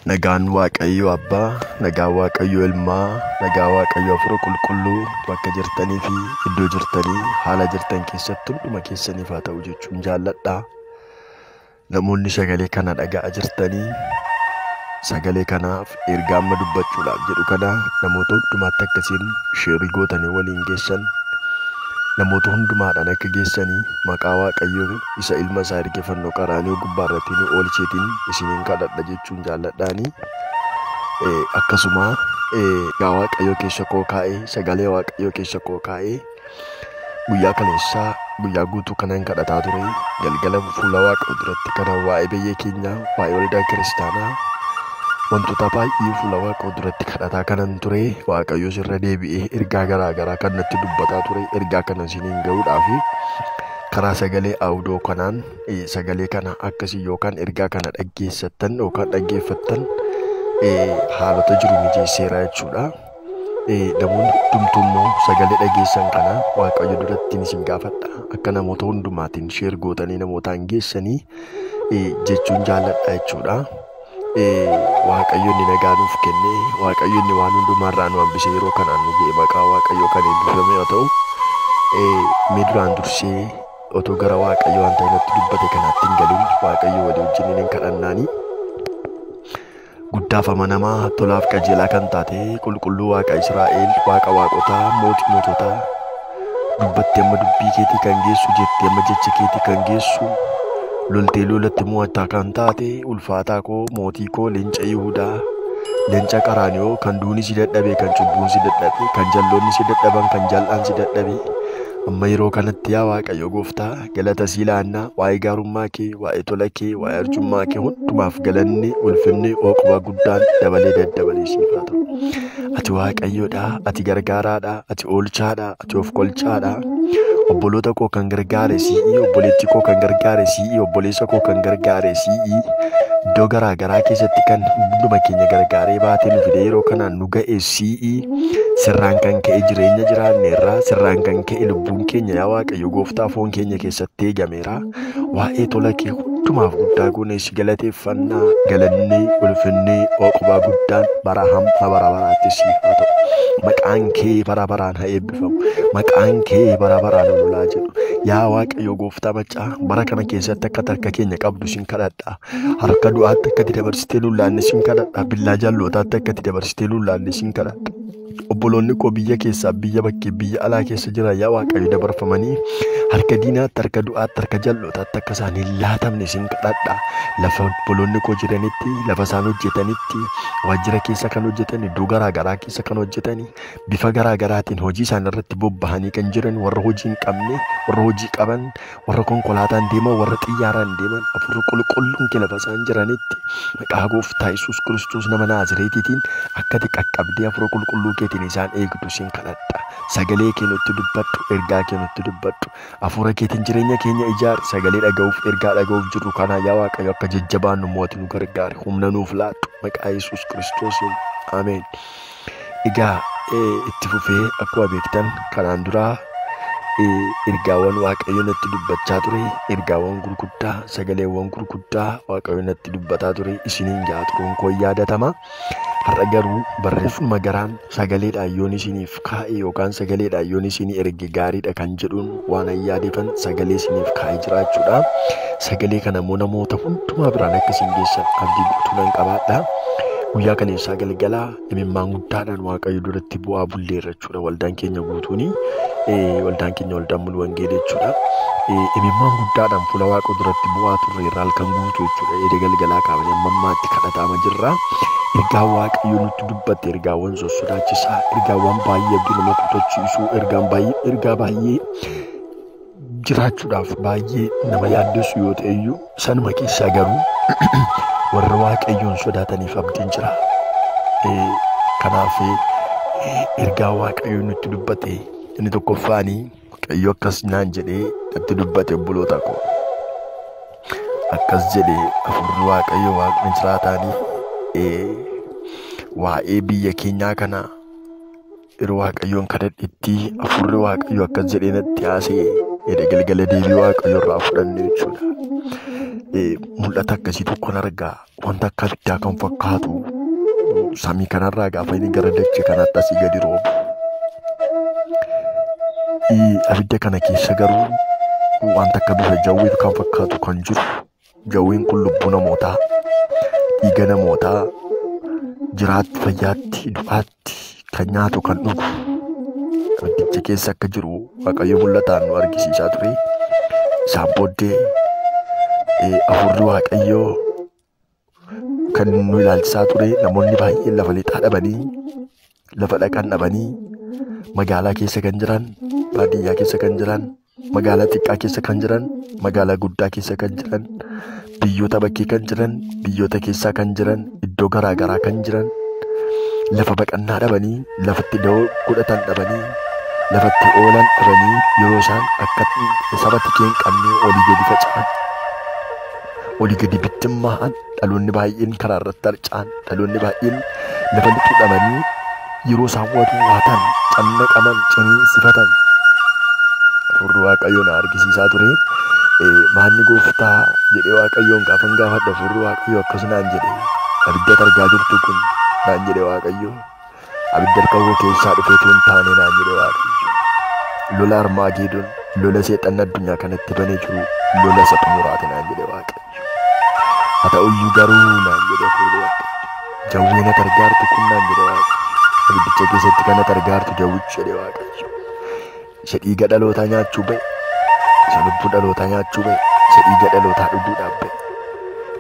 Nagaan Waaqayyo Abbaa, nagaan Waaqayyo Ilmaa, nagaan Waaqayyo Hafuura Qulqulluu bakka jirtanii fi iddoo jirtanii haala jirtan keessatti hunduma keessaniif haa ta'u jechuun jaalladha. Namoonni sagalee kana dhaga'aa jirtanii sagalee kanaaf ergaa amma dubbachuudhaaf jedhu kana namoota hundumaatti akkasiin sheerii gootanii waliin geessan, namoota hundumaadhaan akka geessanii maqaa Waaqayyoo isa ilma isaa ergee fannoo qaraanioo gubbaa irratti nu oolcheetiin isiniin kadhadha jechuun jaalladhaanii. Akkasuma ergaa Waaqayyoo keessa koo kaa'ee, sagalee Waaqayyoo keessa koo kaa'ee guyyaa kaleessaa guyyaa guutuu kanan kadhataa ture, galgala fuula Waaqayyoo duratti kanan waa'ee biyya keenyaa, waa'ee waldaa kiristaanaa wantoota baay'ee fuula Waaqayyoo duratti kadhataa kanan ture. Waaqayyoos irra deebi'ee ergaa garaa garaa kan natti dubbataa ture, ergaa kana isiniin ga'uudhaaf karaa sagalee audoo kanaan sagalee kana akkasii yookaan ergaa kana dhaggeessattan yookaan dhaggeeffattan haalota jiru mijeesseera jechuudha. Namoonni hundumtuu immoo sagalee dhageessan kana Waaqayyo duratti isin gaafadha. Akka namoota hundumaatiin sheer gootanii namootaan geessanii jechuun jaalladha jechuudha. Waaqayyo inni nagaa nuuf kenne, Waaqayyo inni waan hundumaarraa nu hambise yeroo kanaan nu ga'e maqaa Waaqayyoo kan eebbifame yoo ta'u, mee duraan dursee otoo gara Waaqayyo wanta inni dubbate kanaatti hin galin Waaqayyo walii wajjin hin kadhannaanii. Guddaaf amanamaa, tolaaf qajeelaa kan taate qulqulluu Waaqa Israa'el, Waaqa waaqotaa, mootii moototaa, dubbattee amma dubbii keetii kan geessu, jettee amma jecha keetii kan geessu, loltee lolatti mo'ataa kan taate, ulfaataa koo, mootii koo, leenca Yihudaa, leenca qaraanioo kan duuni si dadhabe, kan cubbuun si dadhabe, kan jalloonni si dadhaban, kan jal'aan si dadhabe, amma yeroo kanatti yaa Waaqayyo gooftaa galata sii laannaa. Waa'ee gaarummaa kee, waa'ee tola kee, waa'ee arjummaa kee hundumaaf galanni, ulfinni, hooquma guddaan dabalee daddabalee siif haa ta'u. Ati Waaqayyoodha, ati gargaaraadha, ati oolchaadha, ati of kolchaadha. Obboloota koo kan gargaare si'i, obboleettii koo kan gargaare si'i, obboleessa koo kan gargaare si'i. Iddoo garaa garaa keessatti kan hunduma keenya gargaaree baatee nu fide yeroo kanaan nu ga'e si'i. Sirraan kan ka'e jireenya jiraanneerra, sirraan kan ka'e lubbuun keenya yaa Waaqayyo gooftaa foon keenya keessatti eegameera. Waa'ee tola kee hundumaaf guddaa goone si galateeffannaa, galannee, ulfinnee, hooqubaa guddaan bara hamma bara baraatti siif haa ta'u. Maqaan kee bara baraan haa eebbifamu. Maqaan kee bara baraan ololaa jedhu. Yaa Waaqayyo gooftaa maccaa bara kana keessatti akka harka keenya qabdu sin kadhadha. Harka du'aatti akka itti dabarsitee lullaanne sin kadhadha. Billaa jallootaatti akka itti dabarsitee lullaanne sin kadhadha. Obboloonni koo biyya keessaa, biyya bakkee, biyya alaa keessa jiran yaa Waaqayyo dabarfamanii harka diinaatti, harka du'aatti, harka jallootaatti akka isaan hin laatamne sin kadhadha. Lafa obboloonni koo jiranitti, lafa isaan hojjetanitti, waajjira keessa kan hojjetan, iddoo garaa garaa keessa kan hojjetan, bifa garaa garaatiin hojii isaan irratti bobba'anii kan jiran, warra hojii hin qabne, warra hojii qaban, warra konkolaataan deeman, warra xiyyaaraan deeman, hafuurri qulqulluun kee lafa isaan jiranitti maqaa gooftaa Yesuus Kiristoos nama Naazireetiitiin akka ati qaqqabdee hafuura qulqulluu keetiin isaan eegdu sin kadhadha. Sagalee kee nutti dubbadhu, ergaa kee nutti dubbadhu. Hafuura keetiin jireenya keenya ijaari. Sagalee dhaga'uuf, ergaa dhaga'uuf jirru kana yaa Waaqayyo akka jajjabaannu mootii nu gargaari. Humna nuuf laadhu maqaa Yesuus Kiristoosiin. Ameen. Egaa itti fufee akkuma beektan kanaan duraa ergaawwan Waaqayyo natti dubbachaa ture, ergaawwan gurguddaa, sagaleewwan gurguddaa Waaqayyo natti dubbataa ture isiniin gahaa turuun koo yaadatama. Har'a garuu barreeffama garaan sagaleedhaan yoon isiniif kaa'e yookaan sagaleedhaan yoon isinii erge gaariidha kan jedhuun waan an yaadeefan sagalee isiniif kaa'ee jiraachuudha. Sagalee kana immoo namoota hundumaa biraan akka isin geessan abdii guutuu nan qabaadha. Guyyaa kaleessaa galgalaa imimmaan guddaadhaan Waaqayyo duratti bu'aa bulleerra jechuudha. Waldaan keenya guutuuni waldaan keenya waldaan mulu wangeelii jechuudha. Imimmaan guddaadhaan fuula Waaqa duratti bu'aa turreerra halkan guutuu jechuudha. Edee galgalaa kaafnee amma ammaatti kadhataama jirra. Ergaa Waaqayyo nutti dubbatte, ergaawwan sossodaachisaa, ergaawwan baay'ee abdii nama kutachiisu, ergaa baay'ee jiraachuudhaaf baay'ee nama yaaddessu yoo ta'e iyyuu sanuma keessaa garuu warra Waaqayyoon sodaataniif abdiin jira. Kanaaf ergaa Waaqayyo nutti dubbate inni tokkoffaanii Waaqayyo akkas naan jedhee natti dubbate obboloota koo. Akkas jedhee hafuurri Waaqayyo Waaqni jiraataanii waa'ee biyya keenyaa kana yeroo Waaqayyoon kadhadhetti hafuurri Waaqayyo akkas jedhee natti haasa'e jedhe galgala deebii Waaqayyo irraa fudhanne jechuudha. Mul'ata akkasii tokkon argaa wanta akka abiddaa kan fakkaatu samii kanarraa gaafa inni gara dachee kanaatti asii gadi roobu. Abidda kana keessa garuu wanta akka bifa jawwee kan fakkaatu kan jiru. Jawween kun lubbuu namootaa, dhiiga namootaa, jiraatti, fayyaatti, du'aatti kan nyaatu kan dhugu abiddicha keessa akka jiru Waaqayyo mul'ataan nu argisiisaa ture. Isaan booddee hafuurri Waaqayyoo kan nu ilaalchisaa ture namoonni baay'een lafa lixaa dhabanii, lafa dhaqan dhabanii, magaalaa keessa kan jiran, baadiyyaa keessa kan jiran, magaalaa xiqqaa keessa kan jiran, magaalaa guddaa keessa kan jiran, biyyoota bakkee kan jiran, biyyoota keessaa kan jiran, iddoo garaa garaa kan jiran, lafa baqannaa dhabanii, lafatti da'oo godhatan dhabanii, lafatti oolan dhabanii yeroo isaan akka saba tikee hin qabne olii gadi faca'an, olii gadi bittimmaa'an, dhaloonni baay'een karaa irratti harca'an, dhaloonni baay'een lafa lixuu dhabanii yeroo isaan waatan, cannaqaman, ciniinsifatan. Hafuurri Waaqayyoo na argisiisaa ture. Maanni gooftaa jedhee Waaqayyoon gaafan gaafadhu hafuurri Waaqayyoo akkas naan jedhe. Abidda argaa jirtu kun naan jedhe Waaqayyo. Abidda harka koo keessaa dhufeetu hin taane naan jedhe Waaqayyo. Lola Armaageedoon, lola seexanni addunyaa kanatti banee jiru, lola isa xumuraati naan jedhe Waaqayyo. Haa ta'uyyuu garuu naan jedhe hafuurri Waaqayyo. Jawween ati argaartu kun naan jedhe Waaqayyo. Abiddicha keessatti kan ati argaartu jawwichi jedhe Waaqayyo. Isa dhiiga dhalootaa nyaachuu ba'e, isa lubbuu dhalootaa nyaachuu ba'e, isa dhiiga dhalootaa dhuguudhaaf ba'e,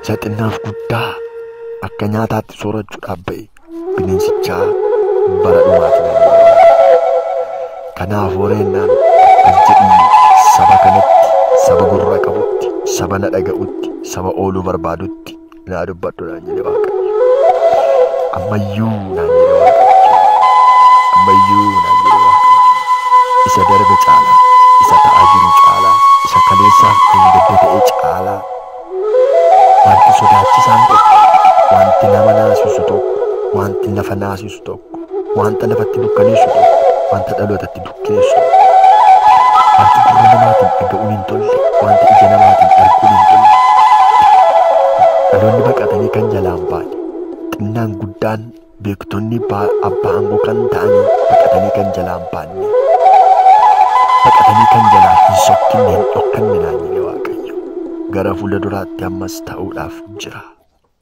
isa xinnaaf guddaa akka nyaataatti soorachuudhaaf ba'e bineensichaa bara dhumaati naan jedhe Waaqayyo. Kanaaf horeennaan akkas jedhii saba kanatti, saba gurra qabutti, saba na dhaga'utti, saba ooluu barbaadutti naa dubbadhu naan jedhe Waaqayyo. Ammayyuu naan jedhe Waaqayyo. Ammayyuu naan jedhe Waaqayyo. Isa darbe caalaa, isa ta'aa jiru caalaa, isa kaleessaaf dheengadda ta'e caalaa wanti sodaachisaan tokko, wanti nama naasisu tokko, wanti lafa naasisu tokko, wanta lafatti dukkaneessu tokko, wanta dhalootatti dukkaneessu tokko, wanti gurra namaatiin dhaga'uun hin tolle, wanti ija namaatiin arguun hin tolle, dhaloonni baqatanii kan jalaan baane, xinnaan guddaan beektonni abbaa aangoo kan ta'anii baqatanii kan jalaan baanne, baqatanii kan jalaa hin sokkinne hin dhokkanne naan jedhe Waaqayyo. Gara fuula duraatti ammas ta'uudhaaf jira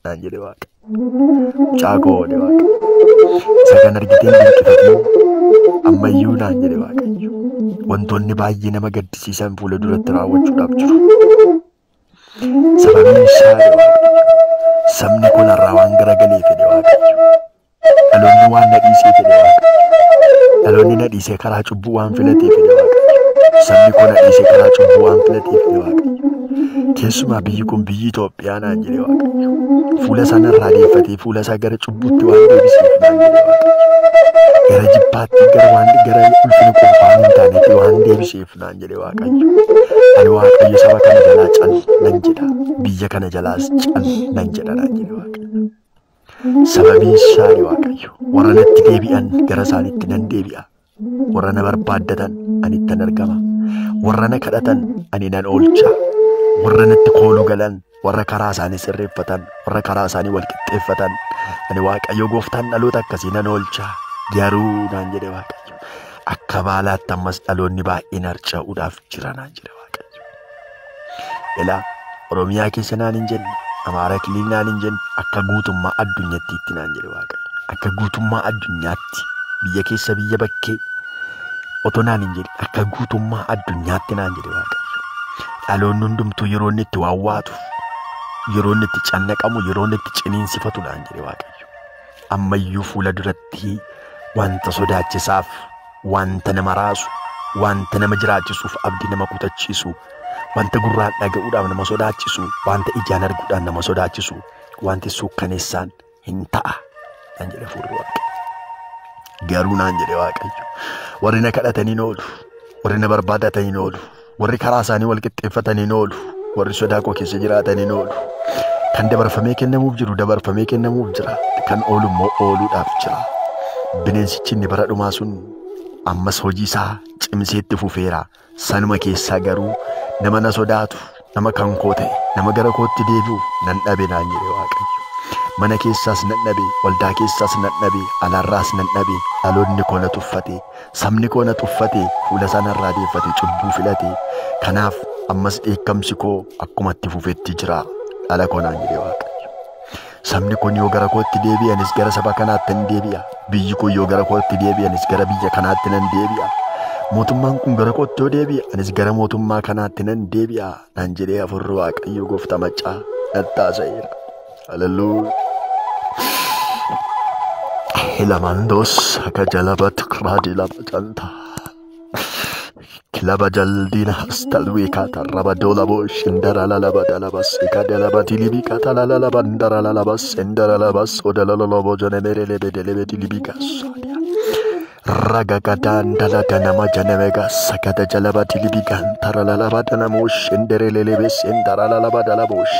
naan jedhe Waaqayyo. Mucaa koo jedhe Waaqayyo. Isa kan argiteen dinqifatin ammayyuu naan jedhe Waaqayyo. Wantoonni baay'ee nama gaddisiisan fuula duratti raawwachuudhaaf jiru. Sababiin isaa jedhe Waaqayyo. Sabni kun har'aa waan garagalee fedhe Waaqayyo. Dhaloonni waan na dhiisee fedhe Waaqayyo. Dhaloonni na dhiisee karaa cubbuu waan filatee fedhe Waaqayyo. Sabni kun na dhiisee karaa cubbuu waan filatee fedhe Waaqayyo. Keessumaa biyyi kun biyyi Itoophiyaa naan jedhe Waaqayyo. Fuula isaa narraa deeffatee fuula isaa gara cubbuutti waan deebiseef naan jedhe Waaqayyo. Gara jibbaatti gara waan gara ulfina qofaan hin taanetti waan deebiseef naan jedhe Waaqayyo. Ani Waaqayyo saba kana jalaa cal nan jedha. Biyya kana jalaas cal nan jedha naan jedhe Waaqayyo. Sababiin isaa Waaqayyo warra natti deebi'an gara isaaniitti nan deebi'a. Warra na barbaaddatan ani ittan argama. Warra na kadhatan ani nan oolcha. Warra natti kooluu galan, warra karaa isaanii sirreeffatan, warra karaa isaanii wal qixxeeffatan, ani Waaqayyo gooftaan dhaloota akkasii nan oolcha. Garuu naan jedhe Waaqayyo. Akka baalaatti ammas dhaloonni baay'een harca'uudhaaf jira naan jedhe Waaqayyo. Ilaa Oromiyaa keessa naan hin jenne, Amaaraa kilil naan hin jenne, akka guutummaa addunyaatti naan jedhe Waaqayyo. Akka guutummaa addunyaatti biyya keessa biyya bakkee otoo naan hin jedhe akka guutummaa addunyaatti naan jedhe Waaqayyo. Dhaloonni hundumtuu yeroo inni itti waawwaatu, yeroo inni itti cannaqamu, yeroo inni itti ciniinsifatu naan jedhe Waaqayyo. Ammayyuu fuula duratti wanta sodaachisaaf, wanta nama raasu, wanta nama jiraachisuuf abdii nama kutachiisu, wanta gurraan dhaga'uudhaaf nama sodaachisu, wanta ijaan arguudhaan nama sodaachisu, wanti suukkaneessaan hin ta'a naan jedhe hafuurri Waaqayyo. Garuu naan jedhe Waaqayyo. Warri na kadhatanii oolu, Warri na barbaadatan hin oolu. Warri karaa isaanii wal qixxeeffatan hin oolu. Warri sodaa koo keessa jiraatan hin oolu. Kan dabarfamee kennamuuf jiru dabarfamee kennamuuf jira. Kan oolu immoo ooluudhaaf jira. Bineensichi inni bara dhumaa sun ammas hojii isaa cimsee itti fufeera. Sanuma keessaa garuu nama na sodaatu, nama kan koo ta'e, nama gara kootti deebi'u nan dhabe naan jedhe Waaqayyo. Mana keessaas nan dhabe, waldaa keessaas nan dhabe, alaarraas nan dhabe, dhaloonni koo na tuffate, sabni koo na tuffate, fuula isaa narraa deeffate, cubbuu filate. Kanaaf ammas dheekkamsi koo akkuma itti fufetti jira. Dhala koo naan jedhe Waaqayyo. Sabni kun yoo gara kootti deebi'anis gara saba kanaatti nan deebi'a. Biyyi kun yoo gara kootti deebi'anis gara biyya kanaatti nan deebi'a. Mootummaan kun gara kootti yoo deebi'e anis gara mootummaa kanaatti nan deebi'a naan jedhee hafuurri Waaqayyo gooftaa maccaa natti haasa'eera. Haleluuyaa. Hilamandos akka jalabat raadi lama janta. Kilaba jaldina astalwee kaata raba dolabo shindara lalaba dalabas ika dalaba dilibi kaata lalaba ndara lalabas indara labas odalalabo janemere lebe delebe dilibi kasadia. Ragagadan dalada nama janemega sakada jalaba dilibi gantara lalaba danamo shindere lelebe sindara lalaba dalabosh.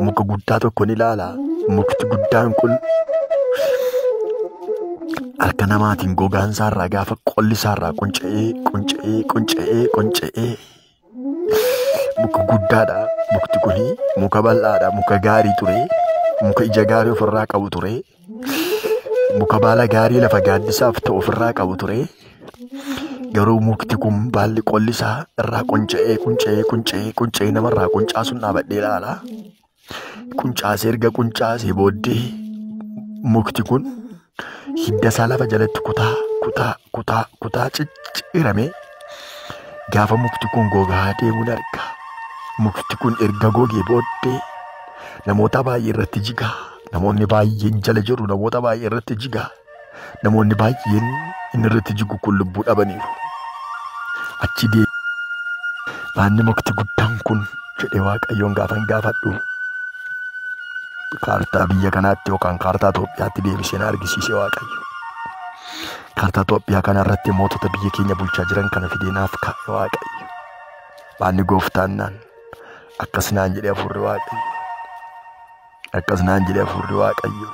Muka guddaa tokko ni ilaala. Mukti guddaan kun harka namaatiin gogaan isaarraa gaafa qolli isaarraa qunca'ee qunca'ee qunca'ee qunca'ee muka guddaadha. Mukti kuni muka bal'aadha. Muka gaarii ture. Muka ija gaarii ofirraa qabu ture. Muka baala gaarii lafa gaaddisaaf ta'u ofirraa qabu ture. Garuu mukti kun baalli qolli isaa irraa qunca'ee qunca'ee qunca'ee qunca'ee namarraa quncaasuun dhaabadhee ilaala. Quncaasee erga quncaasee booddee mukti kun hidda isaa lafa jalatti kutaa kutaa kutaa kutaa cicciramee gaafa mukti kun gogaa deemuun arga. Mukti kun erga gogee booddee namoota baay'ee irratti jigaa. Namoonni baay'een jala jiru namoota baay'ee irratti jigaa. Namoonni baay'een inni irratti jigu kun lubbuu dhabaniiru. Achi deemu. Baanni mukti guddaan kun jedhee Waaqayyoon gaafan gaafadhu kaartaa biyya kanaatti yookaan kaartaa Itoophiyaatti deebisee na argisiise Waaqayyo. Kaartaa Itoophiyaa kana irratti mootota biyya keenya bulchaa jiran kana fidee naaf kaa'e Waaqayyo. Baanni gooftaan naan akkas naan jedhee hafuurri Waaqayyo. Akkas naan jedhee hafuurri Waaqayyo.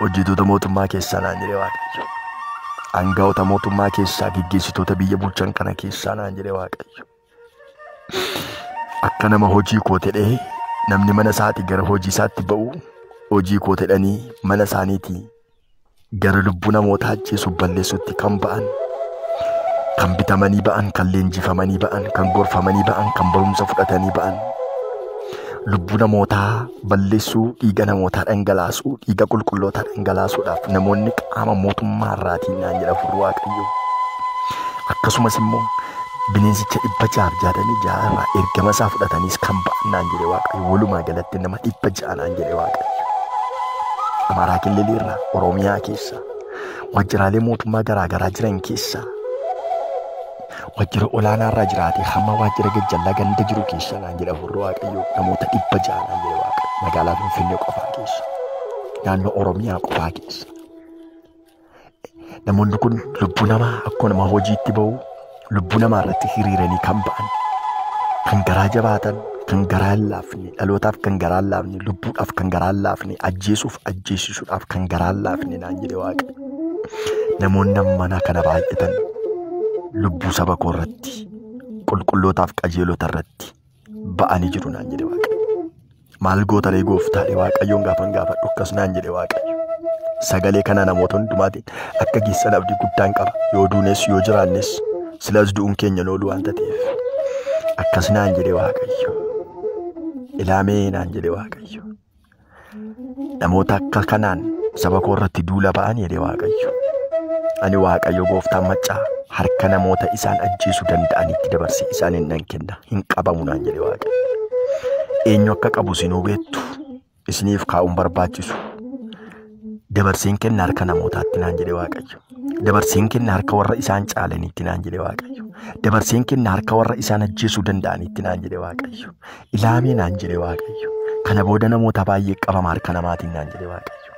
Hojjettoota mootummaa keessaa naan jedhee Waaqayyo. Aangaa'ota mootummaa keessaa geggeessitoota biyya bulchan kana keessaa naan jedhee Waaqayyo. Akka nama hojii koo ta'ee namni mana isaatii gara hojii isaatti ba'u hojii koo jedhanii mana isaaniitii gara lubbuu namoota ajjeesuuf balleessutti kan ba'an, kan bitamanii ba'an, kan leenjifamanii ba'an, kan gorfamanii ba'an, kan barumsa fudhatanii ba'an, lubbuu namootaa balleessuu, dhiiga namootaa dhangalaasuu, dhiiga qulqullootaa dhangalaasuudhaaf namoonni qaama mootummaa irraatiin naan jedha hafuurri Waaqayyo. Akkasumas immoo bineensicha 666 irraa ergama isaa fudhataniis kan ba'an naan jedhe Waaqayyo. Walumaa galatti nama 600 naan jedhe Waaqayyo. Amaaraa Kililii irraa, Oromiyaa keessa, waajjiraalee mootummaa garaa garaa jiran keessa, waajjira olaanaa irraa jiraate hamma waajjira gajjallaa ganda jiru keessa naan jedhe hafuurri Waaqayyo. Namoota 600 naan jedhe Waaqayyo. Magaalaa Finfinnee qofaa keessa, naannoo Oromiyaa qofaa keessa. Namoonni kun lubbuu namaa akkuma nama hojiitti ba'u lubbuu namaa irratti hiriiranii kan ba'an, kan garaa jabaatan, kan garaa hin laafne, dhalootaaf kan garaa hin laafne, lubbuudhaaf kan garaa hin laafne, ajjeesuuf ajjeesisuudhaaf kan garaa hin laafne naan jedhe Waaqayyo. Namoonni ammanaa kana baay'atan lubbuu saba koo irratti, qulqullootaaf qajeelota irratti ba'anii jiru naan jedhe Waaqayyo. Maal gootaree gooftaadhe Waaqayyoon gaafan gaafadhu akkas naan jedhe Waaqayyo. Sagalee kana namoota hundumaatiin akka geessan abdii guddaan qaba. Yoo duunes yoo jiraannes silas du'uun keenya oolu waanta ta'eef. Akkas naan jedhe Waaqayyo. Ilaamee naan jedhe Waaqayyo. Namoota akka kanaan saba koo irratti duula ba'an jedhe Waaqayyo. Ani Waaqayyo gooftaan maccaa harka namoota isaan ajjeesuu danda'anitti dabarsee isaan hin kenna, hin qabamu naan jedhe Waaqayyo. Eenyu akka qabu isinuu beektu, isiniif kaa'uun barbaachisu. Dabarseen kenna harka namootaatti naan jedhe Waaqayyo. Dabarseen kenna harka warra isaan caalaniitti naan jedhe Waaqayyo. Dabarseen kenna harka warra isaan ajjeesuu danda'aniitti naan jedhe Waaqayyo. Ilaamee naan jedhe Waaqayyo. Kana booda namoota baay'ee qabama harka namaatiin naan jedhe Waaqayyo.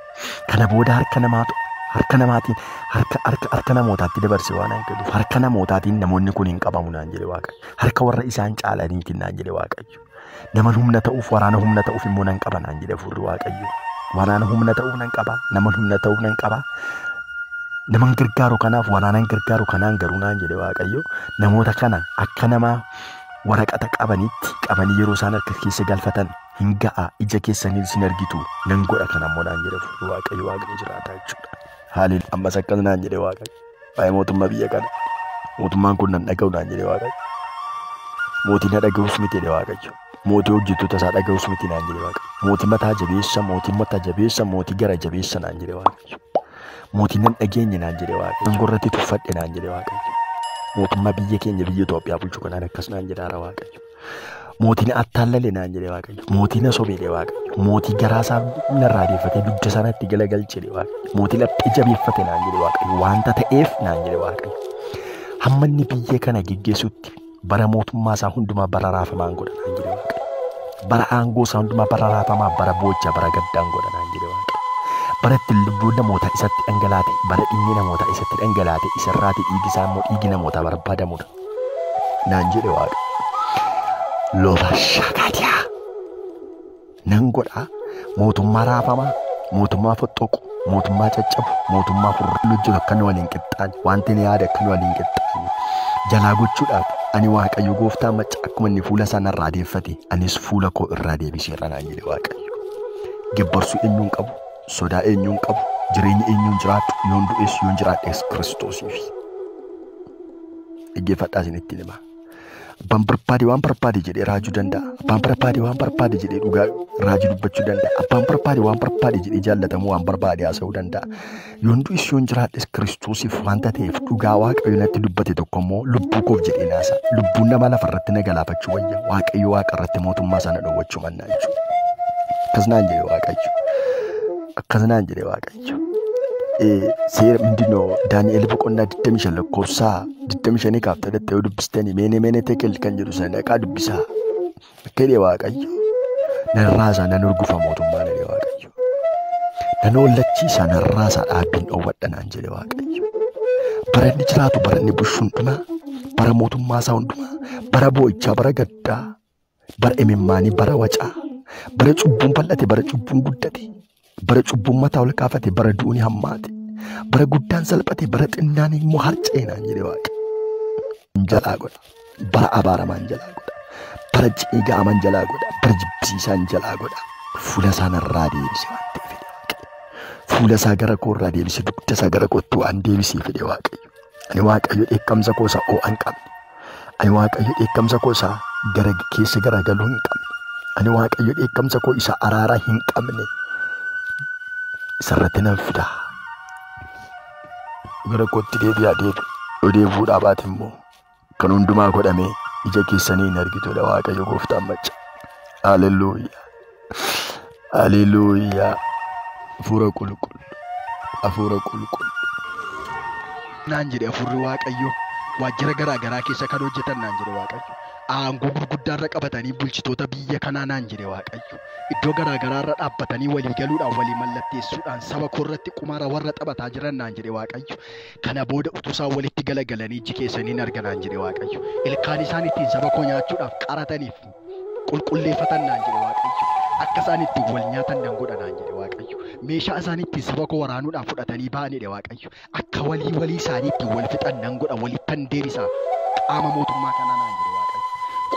Kana booda harka namaatu Harka namaatiin harka harka harka namootaatti dabarse waan hin kennuuf harka namootaatiin namoonni kun hin qabamu naan jedhe Waaqayyo. Harka warra isaan caalaniitiin naan jedhe Waaqayyo. Nama humna ta'uuf waraana humna ta'uuf immoo nan qaba naan jedhe hafuurri Waaqayyo. Waraana humna ta'uuf nan qaba. Nama humna ta'uuf nan qaba. Naman gargaaru kanaaf waraanan gargaaru kanaan garuu naan jedhe Waaqayyo. Namoota kana akka nama waraqata qabanitti qabanii yeroo isaan harka keessa galfatan hin ga'a ija keessanii isin argitu nan godha kana immoo naan jedhe hafuurri Waaqayyo Waaqni jiraata jechuudha. Haaliin ammas akkas naan jedhe Waaqayyo. Waa'ee mootummaa biyya kana. Mootummaan kun nan dhaga'u naan jedhe Waaqayyo. Mootiin na dhaga'us miti jedhe Waaqayyo. Mootii hojjettoota isaa dhaga'us miti naan jedhe Waaqayyo. Mootii mataa jabeessa, mootii mataa jabeessa, mootii gara jabeessa naan jedhe Waaqayyo. Mootii nan dhageenye naan jedhe Waaqayyo. Angorratti tuffadhe naan jedhe Waaqayyo. Mootummaa biyya keenya biyya Itoophiyaa bulchu kanaan akkas naan jedhaara Waaqayyo. Mootii na attaallale naan jedhe Waaqayyo. Mootii na sobeedhe Waaqayyo. Mootii garaa isaa narraa deeffatee dugda isaa natti galagalche jedhe Waaqayyo. Mootii laphee jabeeffate naan jedhe Waaqayyo. Wanta ta'eef naan jedhe Waaqayyo. Hamma inni biyya kana geggeessutti bara mootummaa isaa hundumaa bara raafamaan godha naan jedhe Waaqayyo. Bara aangoo isaa hundumaa bara raafamaa, bara boocha, bara gaddaan godha naan jedhe Waaqayyo. Bara itti lubbuun namootaa isatti dhangalaate, bara dhiigni namootaa isatti dhangalaate, isarraati dhiigi isaa immoo dhiigi namootaa barbaadamudha naan jedhe Waaqayyo. Loba shakatiyaa nan godha mootummaa raafamaa, mootummaa foxxoqu, mootummaa caccabu, mootummaa hurrii hojjetu akka nu waliin qixxaane, wanti ni yaade akka nu waliin qixxaane jalaa gochuudhaaf ani Waaqayyo gooftaa macca akkuma inni fuula isaa narraa deeffate anis fuula koo irraa deebiseera naan jedhe Waaqayyo. Gebbarsuu eenyuun qabu, sodaa eenyuun qabu, jireenya eenyuun jiraadhu, yoon du'es yoon jiraadhes Kiristoosiif. Dhaggeeffadhaa isinitti hima. Abbaan barbaade waan barbaade jedhee raajuu danda'a. Abbaan barbaade waan barbaade jedhee dhugaa raajii dubbachuu danda'a. Abbaan barbaade waan barbaade jedhee jaallatamuu waan barbaade haasa'uu danda'a. Yoon du'es yoon jiraadhes Kiristoosiif wanta ta'eef dhugaa Waaqayyo natti dubbate tokko immoo lubbuu koof jedhee naasa. Lubbuun nama lafarratti na galaafachuu wayya. Waaqayyo waaqa irratti mootummaa sana dhowwachuu mannaa jechuudha. Akkas naan jedhe Waaqayyo. Akkas naan jedhe Waaqayyo. Seera mindinoo Daani'el boqonnaa 25 lakkoofsa 25 kaaftee dhattee yoo dubbistanii meene meene tekel kan jedhu sana dhaqaa dubbisaa. Akka jedhe Waaqayyo. Nan raasaa nan urgufa mootummaa jedhe Waaqayyo. Nan hollachiisa nan raasaa dhaabbiin dhoowwadha naan jedhe Waaqayyo. Bara inni jiraatu bara inni bushu hundumaa bara mootummaa isaa hundumaa bara boo'ichaa bara gaddaa bara imimmaanii bara wacaa bara cubbuun bal'ate bara cubbuun guddate bara cubbuun mataa ol kaafate bara du'uun hammaate bara guddaan salphate bara xinnaan immoo harca'e naan jedhe Waaqa. Jalaa godha bara abaaramaan jalaa godha bara ciiga'aman jalaa godha bara jibbisiisaan jalaa godha fuula isaa narraa deebise waan ta'eef fedhe Waaqayyo. Fuula isaa gara koo irraa deebise dugda isaa gara kootti waan deebisee fedhe Waaqayyo. Ani Waaqayyo dheekkamsa koo isa oo'a hin qabne. Ani Waaqayyo dheekkamsa koo isa gara keessa garagaluu hin qabne. Ani Waaqayyo dheekkamsa koo isa araaraa hin qabne. Isarratti nan fida. Gara kootti deebi'aa deebi. Yoo deebi'uudhaa baate immoo kan hundumaa godhamee ija keessanii hin argitudha Waaqayyo gooftaan macca. Haleluuyaa. Haleluuyaa. Hafuura qulqulluu. Hafuura qulqulluu. Naan jedhe hafuurri Waaqayyo waajjira garaa garaa keessa kan hojjetan naan jedhe Waaqayyo. Aangoo gurguddaarra qabatanii bulchitoota biyya kanaa naan jedhe Waaqayyo. Iddoo garaa garaarra dhaabbatanii walii galuudhaan walii mallatteessuudhaan saba koo irratti qumaara warra taphataa jiran naan jedhe Waaqayyo. Kana booda utuu isaan walitti galagalanii iji keessanii hin arga naan jedhe Waaqayyo. Ilkaan isaan ittiin saba koo nyaachuudhaaf qarataniif qulqulleeffatan naan jedhe Waaqayyo. Akka isaan ittiin wal nyaatan nan godha naan jedhe Waaqayyo. Meeshaa isaan ittiin saba koo waraanuudhaaf fudhatanii ba'anidha Waaqayyo. Akka walii walii isaanii ittiin wal fixan nan godha walittan deebisa qaama mootummaa kanaa naan jedhe Waaqayyo.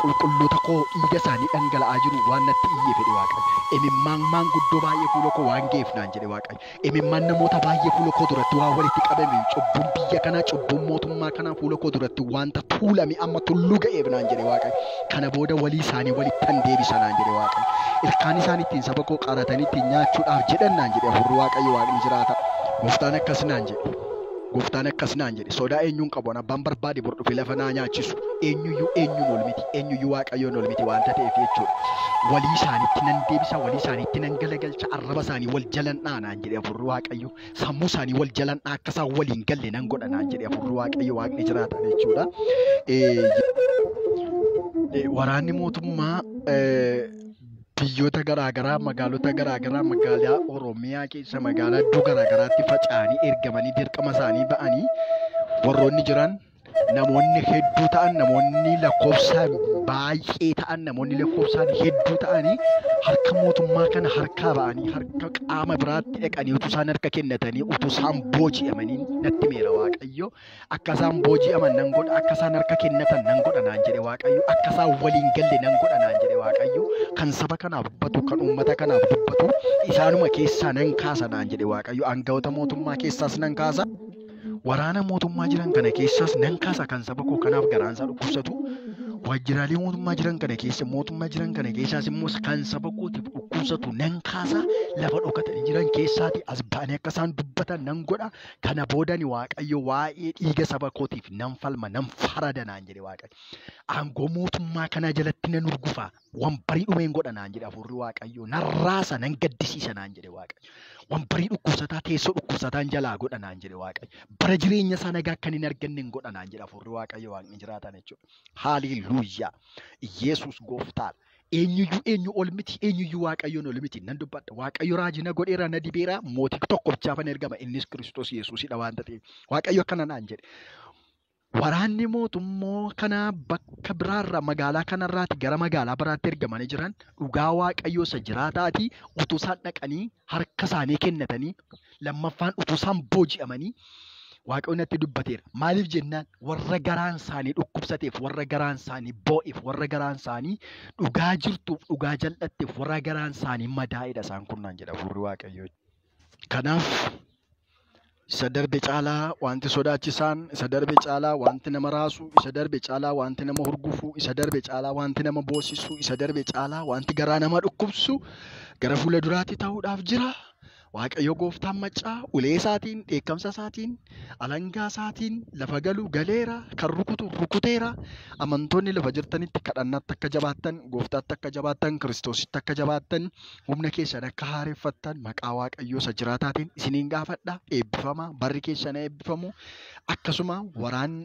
Qulqulloota koo dhiiga isaanii dhangala'aa jiru waan natti iyyee fedhe Waaqayyo. Imimmaan maanguddoo baay'ee fuula koo waan ga'eef naan jedhe Waaqayyo. Imimmaan namoota baay'ee fuula koo duratti waan walitti qabame cubbuun biyya kanaa cubbuun mootummaa kanaa fuula koo duratti wanta tuulame amma tulluu ga'eef naan jedhe Waaqayyo. Kana booda walii isaanii walittan deebisa naan jedhe Waaqayyo. Ilkaan isaan ittiin saba koo qaratanii ittiin nyaachuudhaaf jedhan naan jedhe hafuurri Waaqayyo Waaqni jiraata. Gooftaan akkas naan jedhe. Gooftaan akkas naan jedhe sodaa eenyuun qabu abbaan barbaade bor dhufe lafa naa nyaachisu eenyuyyuu eenyuun ol miti eenyuyyuu Waaqayyoon ol miti waanta ta'eef jechuudha. Walii isaaniitti nan deebisa walii isaaniitti nan galagalcha arraba isaanii wal jalan dhaa naan jedhe hafuurri Waaqayyo sammuu isaanii wal jalan dhaa akka isaan waliin galle nan godha naan jedhe hafuurri Waaqayyo Waaqni jiraata jechuudha. Waraanni mootummaa Biyyoota garaagaraa, magaalota garaagaraa, magaalaa Oromiyaa keessa magaalaa iddoo garaagaraatti faca'anii ergamanii dirqama isaanii ba'anii warroonni jiran namoonni hedduu ta'an, namoonni lakkoofsaan baay'ee ta'an, namoonni lakkoofsaan hedduu ta'anii harka mootummaa kana harkaa ba'anii harka qaama biraatti dhaqanii utuu isaan harka kennatanii utuu isaan booji'amanii natti meera Waaqayyo. Akka isaan booji'aman nan godha, akka isaan harka kennatan nan godha naan jedhe Waaqayyo, akka isaan waliin galle nan godha naan jedhe Waaqayyo. Kan saba kanaaf dubbatu, kan uummata kanaaf dubbatu isaanuma keessaa nan kaasa naan jedhe Waaqayyo. Aangawoota mootummaa keessaas nan kaasa. Waraana mootummaa jiran kana keessaas nan kaasa kan saba koo kanaaf garaan isaa dhukkubsatu. Waajjiraalee mootummaa jiran kana keessa mootummaa jiran kana keessaas immoo kan saba kootiif dhukkubsatu nan kaasa. Lafa dhokatanii jiran keessaati as ba'anii akka isaan dubbatan nan godha. Kana boodani Waaqayyo waa'ee dhiiga saba kootiif nan falma, nan farada naan jedhe Waaqayyo. Aangoo mootummaa kanaa jalatti nan urgufa. Wambarii dhumeen godha naan jedhe hafuurri Waaqayyo. Nan raasa, nan gaddisiisa naan jedhe Waaqayyo. Wambarii dhukkubsataa, teessoo dhukkubsataan jalaa godha naan jedhe Waaqayyo. Bara jireenya isaa nagaa akka hin arganne hin godha naan jedhe hafuurri Waaqayyo waaqni jiraatan jechuudha. Haaleluuyaa. Yesuus gooftaadha. Eenyuyyuu eenyu ol miti, eenyuyyuu Waaqayyoon ol miti. Nan dubbadha. Waaqayyo raajii na godheera, na dibeera, mootii tokkochaafan ergama. Innis Kiristoos Yesuusidha waan ta'eef. Waaqayyo akkana naan jedhe. Waraanni mootummaa kanaa bakka biraarraa magaalaa kanarraati gara magaalaa biraatti ergamanii jiran dhugaa Waaqayyoo isa jiraataati utuu isaan dhaqanii harka isaanii kennatanii lammaffaan utuu isaan booji'amanii Waaqayyo natti dubbateera. Maaliif jennaan warra garaan isaanii dhukkubsateef, warra garaan isaanii boo'eef, warra garaan isaanii dhugaa jirtuuf, dhugaa jal'atteef, warra garaan isaanii madaa'edha isaan kun naan jedha hafuurri Waaqayyoo. Kanaaf isa darbe caalaa wanti sodaachisaan, isa darbe caalaa wanti nama raasu, isa darbe caalaa wanti nama hurgufu, isa darbe caalaa wanti nama boosisu, isa darbe caalaa wanti garaa nama dhukkubsu gara fuula duraatti ta'uudhaaf jira. Waaqayyo gooftaan maccaa ulee isaatiin, dheekkamsa isaatiin, alangaa isaatiin lafa galu galeera, kan rukutu rukuteera. Amantoonni lafa jirtanitti kadhannaatti akka jabaattan, gooftaatti akka jabaattan, Kiristoositti akka jabaattan, humna keessan akka haareffattan maqaa Waaqayyoo isa jiraataatiin isiniin gaafadha. Eebbifama, barri keessan eebbifamu. Akkasuma waraan